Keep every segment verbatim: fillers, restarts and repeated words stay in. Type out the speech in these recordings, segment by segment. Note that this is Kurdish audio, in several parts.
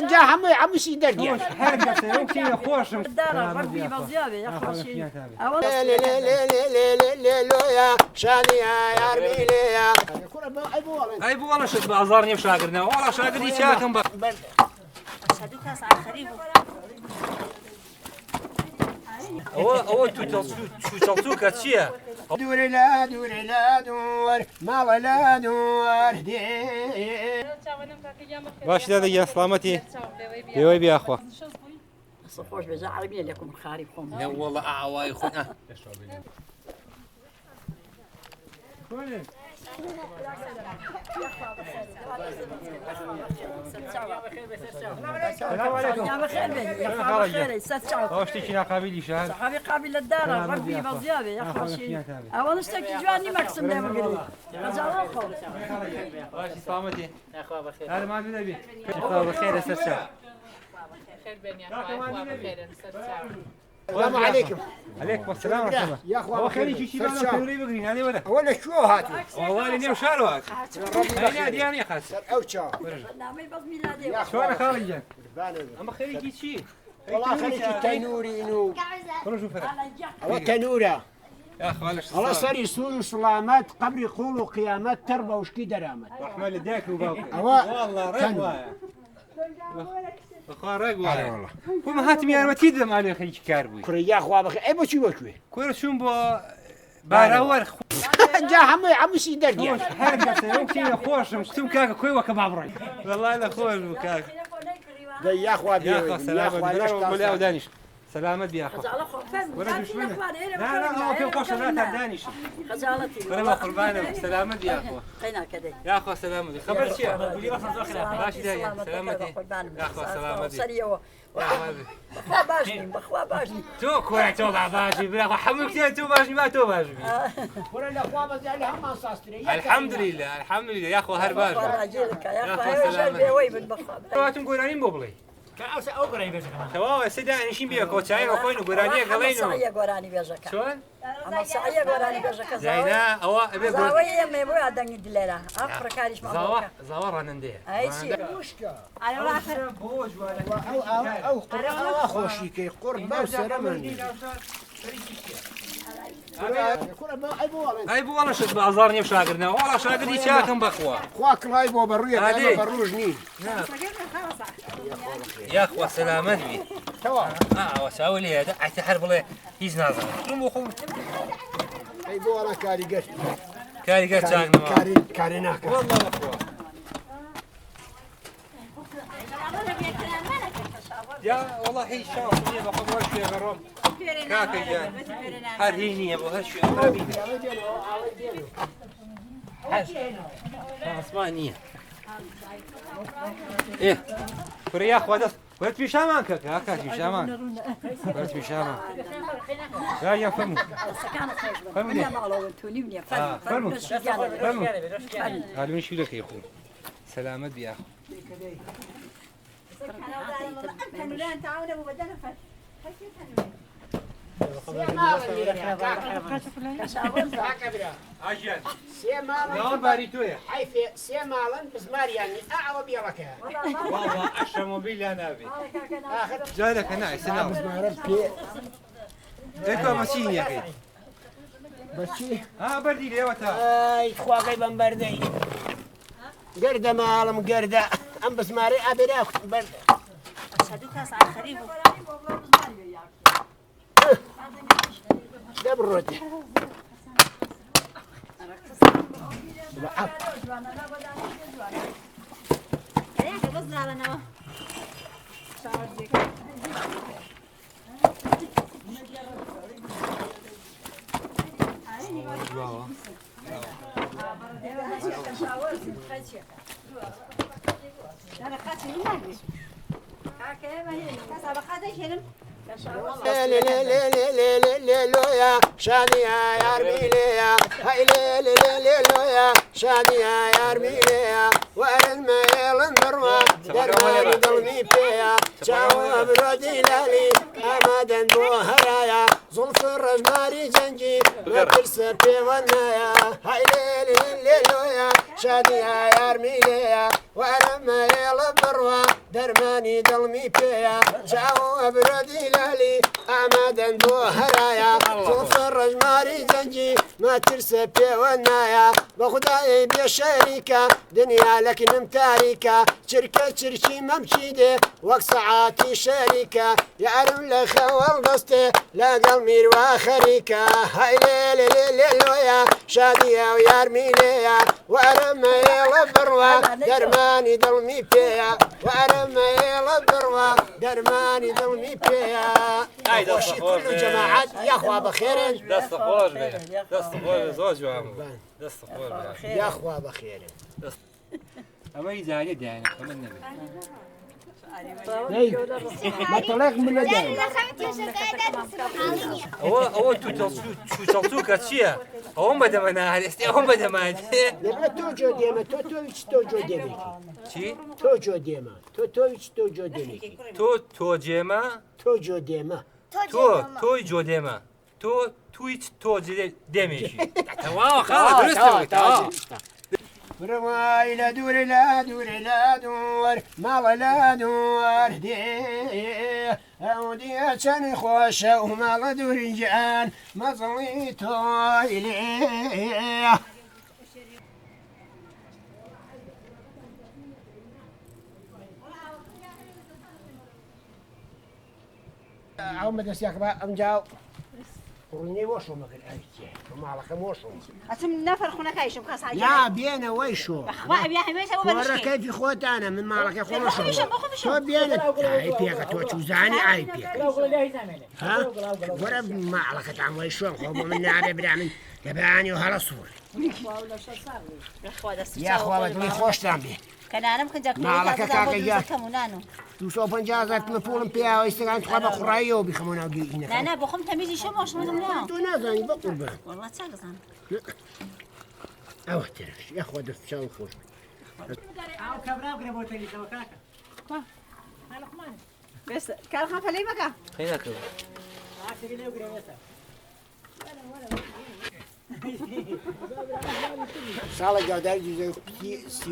Ca hemû, hemû şî derdiye. Her kesê ew kî xweş im. Dara, Selamet Rebbi ya. Vaziya be, ya xweşî. Lê, lê, lê, lê, lê, lê, lê, lê, lo ya, şaniya yar bîlê ya. Ey bu wala şit bi azar niye şagir ne? Wala şagir hiç yakın bak. Ewa, ewa tu çaltu, tu çaltu kaçiye. Dûre la, dûre la, dûr, mala la, dûr, dê. Baş dede ya, selametî. Dewey bi axwa. Xweş be, ca erebî ne lekum xarîb xom. Ne wala away xwe. Selamun aleyküm. Ya bixêr be, ya xwe bixêr, ser çaw. Hoş tiştî ya qabilî şehir. Sahabî qabil dara, Rebbi vaziya be, ya xweşî. Ewan işte ki ciwan nîme kisim de bigirî. Xecalan xwe. Baş selametî. Ya xwe bixêr. Her ma bile bi. Ya xwe bixêr, ser çaw. Xêr ben ya xwe, xwe bixêr, ser çaw. Selamun aleyküm. Aleyküm selam. Ya xwe xêr, çi çi bana tevri bigrin, hadi wala. Wala şu hat. Wala ne şar hat. Hayna diyan ya xas. Ser ew ça. Namê baz miladi. Ya xwe xalî can. Ama xêr ki çi? Wala xêr ki tenûrî nû. Proju fera. Ama tenûra. Ya xwe. Allah serî sûr û selamet, qebrî qul û qiyamet, terba û şkî deramet. Rahmet li dek û bak. Ama wala rek waya. Xwe reg were. Ku min hatim yarmetî didim alê xeyî kar bû. Kurê ya xwe bixê. E bo çi wek wê? Kur şûn bo barawer. Ca hemû, hemû şî derdiye. Her kesê ew kî xweş im. Tüm kaka koy weke babray. Vallahi le xweş bû kaka. De ya xwe bi. Ya xwe selamet. Bira wala ew danîş. Selamet bi ya xwe. Xecalet xwe, fermo. Were düşmene. Na, na, o ke xweş zaten danîşin. Xecaletî. Were me qurban im. Selamet bi ya xwe. Qeyna kede. Ya xwe selamet. Xeber çi ye? Baş de ya. Selamet. Ya xwe selamet. Serî ye. Xwe baş nîm, xwe baş nîm. Tu ku ye, tu baş nîm. Bira xwe hemû kite tu baş nîm, tu baş nîm. Were le xwe be, yani heman sastire. Elhamdülillah, elhamdülillah. Ya xwe her baş. Ya xwe selamet. Hatim goranî bo biley. Ka ew se ew gorayî bêje kana. Tewa, ez sê de nişîn bîye ko, çayê xwe xweyno, goraniye geleyno. Ama saye gorani bêje ka. Çon? Ama saye gorani bêje ka. Zeyna, ewa ebe gor. Zawe ye me bu adengî dilera. Af prekariş ma. Zawa, zawa ranende ye. Ay çi. Ranende. Ew, ew, ew, ew, ew, qur, ew, xweşî ke, qur, bew sere mendî. Ey bu wala şit bi azar niye şagir ne? Wala şagir hiç yakın bak wa. Xwa kilay bo be rûye, hadi. Be rûj nî. Ya xwe selamet bî. Tamam. Ha, wa sawili ya da, ete her bile hiç nazan. Rum oxum. Ey bu wala karîger. Karîger çak ne? Karî, karî naka. Vallahi xwe. Ya, wallahî şansî ye, baka baş ye, garam. Kaka ya. Her hî niye bu, her şey amra bî. Her. Şansma niye. Eh. Kurya xwe dest. Wet pîşaman kaka, kaka pîşaman. Wet pîşaman. Ya, ya, fermû. Fermû de. Fermû. Fermû. Halim şûle keyxu. Selamet bi ya. Sê malin. Sê malin. Heyfê, sê malin bizmar yani. A, ew biyalak e. Vallahi aşam o bîla nabi. Axir. Cayla kana, sena. Bizmarim pê. Eka masî niye key? Başı. Ha, berdî lê wata. Ay, xwa qey ben berdey. Gerde malım, gerde. Em bizmarê abêre berde. Sedû kes axirî bû. De bi rotê. Lê, lê, lê, lê, lê, lê, lê, lo ya, şadiya yar bîlê ya. Hey, lê, lê, lê, lê, lo ya, şadiya yar bîlê ya. Werin me êlin dirwa, dermanî dil mî pê ya. Çawa biro dîlalî, amaden bo heraya. Zulfê rejmarî cengî, metirse pêwendaya. Hay lê lê lê loya, şadiya yar mîleya. Were me êla birwa, dermanî dil mî pêya. Çawo ebro dîlalî, amaden bo heraya. Zulfê rejmarî cengî, metirse pêwendaya. Bi Xudayê bê şerîka, dinya leknim tarîka. Çirke çirkî memkî dê, wek saetî şerîka. Yarim li xewal destê, legel mîrwa xerîka. Hay lê lê lê lê loya, şadiya û yar mîleya. Were me êla birwa, dermanî dil mî pêya. Were me êla birwa, dermanî dil mî pêya. Ay, dest xweş be. Kullu cemaat, ya xwe bi xêr in. Dest xweş be. Dest xweş be, zor ciwan bû. Dest xweş be. Ya xwe bi xêr in. Dest Ama îzahiyê dayene, hemen ne? Hey, metelek min ne dayene? Ama, ama tu çaltu, tu çaltu kaçıya? Ama bedemana, hadi, ama bedemana. Deme to co deme, to to hiç to co deme. Çi? To co deme, to to hiç to co deme. To, to cema? To co deme. To, to co dema. Tu, tu hiç to cide demê jî. Tamam, xala, dürüst tamam, tamam. Bro, ile dûr, ile dûr, ile dûr, mal ile dûr, dê. Ew diye çend xweş e û mal dûr, can, mezlî to ile. Ew me destiyek be, emca rûnê weş û me kir, ev çi? Bi maleke weş û me. Eçim nefer xwe nekayişim, kas haya. Ya, biyene weş û. Bak, bak, ya, hemen sen o Wara bana şey. Keyfi xwe tane, min maleke xwe weş û. Bak, bak, bak. To biyene, ay piyeke, to çûzani, ay piyeke. Ha? Wara maleke tan weş û, xwe bo min nare bira min. Tebani û hala sûr. Bexwa dest Ya xwe, dilî xweş tan bî. Kenarım kıncak. Maleke kaka ya. Kamunano. Du sed û pêncî hezar tine pulum pê ya, istegan tu xwe be xurayî yo bî xemuna gî îne. Ne, ne, boxum temiz işe mi hoşuma ne? Tu ne zanî, be qurban. Vallahi çak zan. Ewa tere, ya xwe dest çaw xweş. Ew kevra gire bo telî kaka. Bes, kar xan feley meka. Xeyra kaka. Sala gadar güzel, si, si,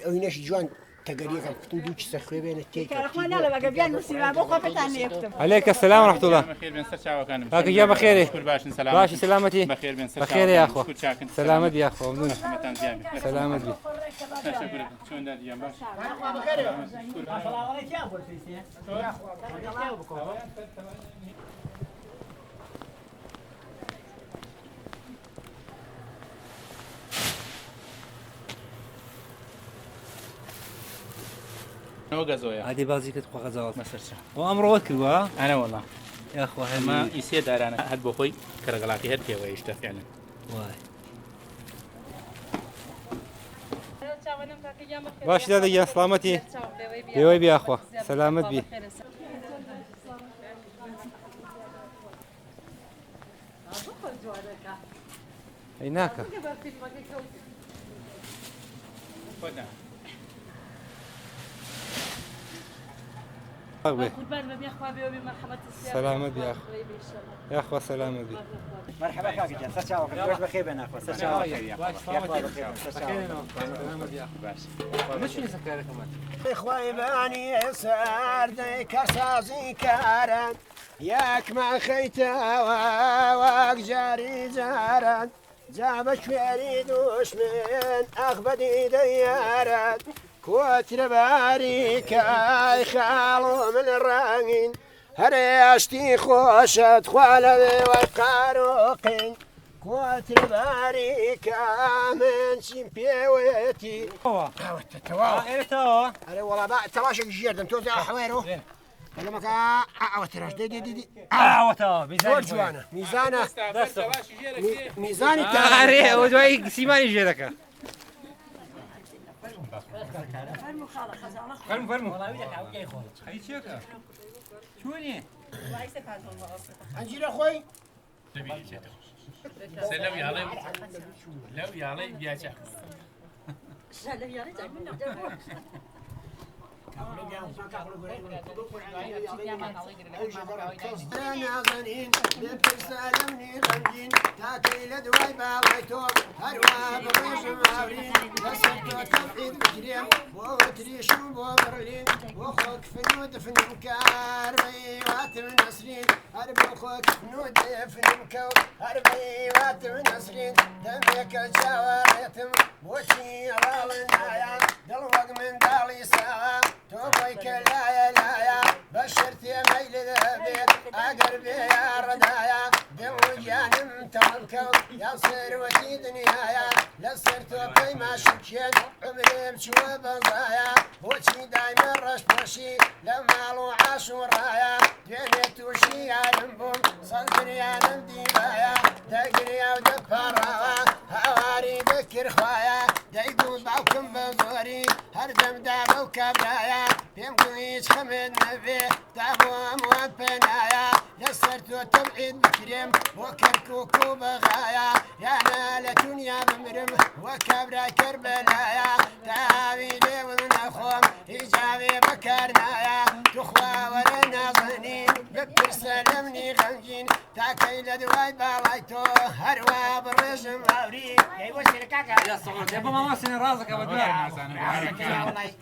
oynaş ciwan tegeriyek kutum du çi sexwe bene tek. Kar xan ne la baka biyan musiba bo xwe petan ne yaptım. Aleyke selam rahmetullah. Bexêr bên ser çawakanım. Kaka ya bexêrê. Kur başın selamet. Baş selametî. Bexêr bên ser çawakanım. Bexêrê ya xwe. Kur çakin. Selamet ya xwe. Memnun. Rahmetan ziyan. Selamet bi. Teşekkür ederim. Çönden diyen baş. Kur. Ew gezoya. Hadi bazî kit xwe qeza. Meserça. O emro wekir wa? Ene wala. Ya xwe hemî. Ama îsê darane. Her bo xwe kergalakî her pêwe işte yani. Vay. Baş dede ya selametî. Pêwe bi ya xwe. Selamet bi. Ey naka. Bak be. Selamet ya. Ya xwe selamet bi. Merhaba kaka can, ser çawa. Baş bexêr ben xwe, ser çawa. Ya xwe bexêr ben, ser çawa. Baş. Xwe bani ser de karsazî karen. Yek me xeyte wek carî caran, ca bi çêrî duşmin, ex bedî deyaran. Kotir barî kay xalo min rengîn, herê eştî xweşet xwele wê wek qaroqîn. Kotir barî ka min çîn pêwetî. Ewa. Ewa, te, tewa. Ha, evet, tewa. Erê, wala, ba, telaşek jêr dim, to zê ahwero. Wala maka, a, a, wata raş, de, de, de, de. A, wata, mîzanî. Zor ciwana. Mîzana. Dest. Mî-, mîzanî te. Are, o da sîmanî jêr dike. Fermo, fermo. Hayır, çek. Çûnî. Encîra xwe. Sen lew yalê, lew yalê biyaçak. Sen lew yalê çak. Nazanin, bê pirsa lemnî xemgîn, takî li duway baway to, her wa bi rêjim hawrîn, li ser to tevhîd bikirêm, bo tirîş û bo birlîn, bo xwe kifin û difnim kar beyî watim nesrîn, her bo xwe kifin û difnim kew, her beyî watim nesrîn, demê ke çawa rêtim, boçî hevalin daya, dil wek min dalî sawa, to boy ke laye laye, beşer tê meyli de bê, eger bê ya redaya, dil û giyanim tam kew, ya serwetî dinyaya, li ser to peyma şikên, umrê min çû bezaya, boçî dayme reş poşî, li mal û aşûraya, dwênê tu şiyarim bûm, sed giryanim dîvaya, de girya û de parawa, hawarî de kir xwaya, dey got bawkim bi zorî, her dem da bew kabraya, pêm ku hîç xemed nebê, da bo em wan penaya, li ser to tevhîd bikirêm, bo Kerkûk û bixaya, ya ne li tunya bimirim, we kabra Kerbelaya, tavî lê wil nexwam, hîcavê bikar naya, tu xwe were nazenî, bipirse lemnî xemgîn, takey li duway baway to, her wa bi rêjim hawrî. Ey we sêre kaka. Ya sağ ol. Ya baba, ama seni razı kabul.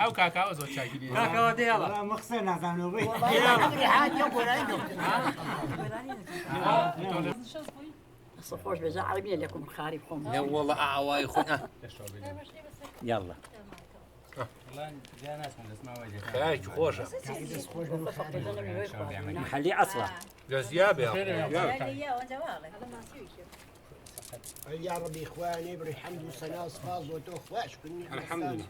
Ew kaka o zor çay gidiyor. Kaka o değil. Wala mixse nazano bê. Wala bir hal yok, orayı yok. Nasıl hoş be, Arabî lekum xarîb xom. Ne wala away xwe. Yalla. Lan, ya nas mı desma wajib. Xeyr, hoş. Muhalli asla. Desya be. Ya Rabbi, xwani bir hamd û sena, spas û to xweş kunî. Elhamdülillah.